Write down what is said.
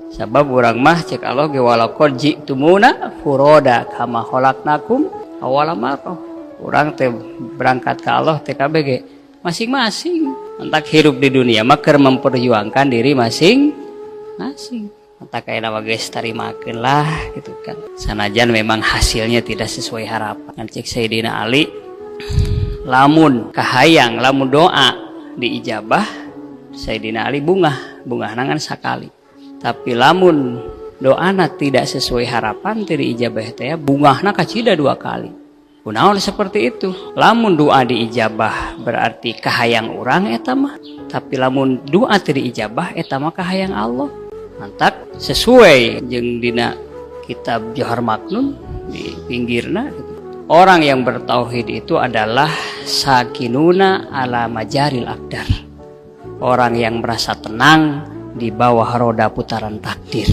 Sabab urang mah cek Allah ge walaqad ji'tumuna furoda kama khalaqnakum awwala marrah. Urang teh berangkat ke Allah teh kabeh ge masing-masing. Entak hirup di dunia mah keur memperjuangkan diri masing-masing. Entak kayak nama geus tarimakeun lah gitu kan. Sanajan memang hasilnya tidak sesuai harapan. Kan cek Sayyidina Ali, lamun kahayang, lamun doa diijabah, Sayyidina Ali bungah, bungah nangan sakali. Tapi lamun doana tidak sesuai harapan, tidak diijabah teh, bungahna kacida dua kali. Kunaon seperti itu? Lamun doa diijabah berarti kahayang urang eta mah. Tapi lamun doa tidak diijabah, eta mah kahayang Allah. Mantak sesuai jeung dina kitab Johar Maknun di pinggirna gitu. Orang yang bertauhid itu adalah sakinuna ala majaril aqdar. Orang yang merasa tenang di bawah roda putaran takdir.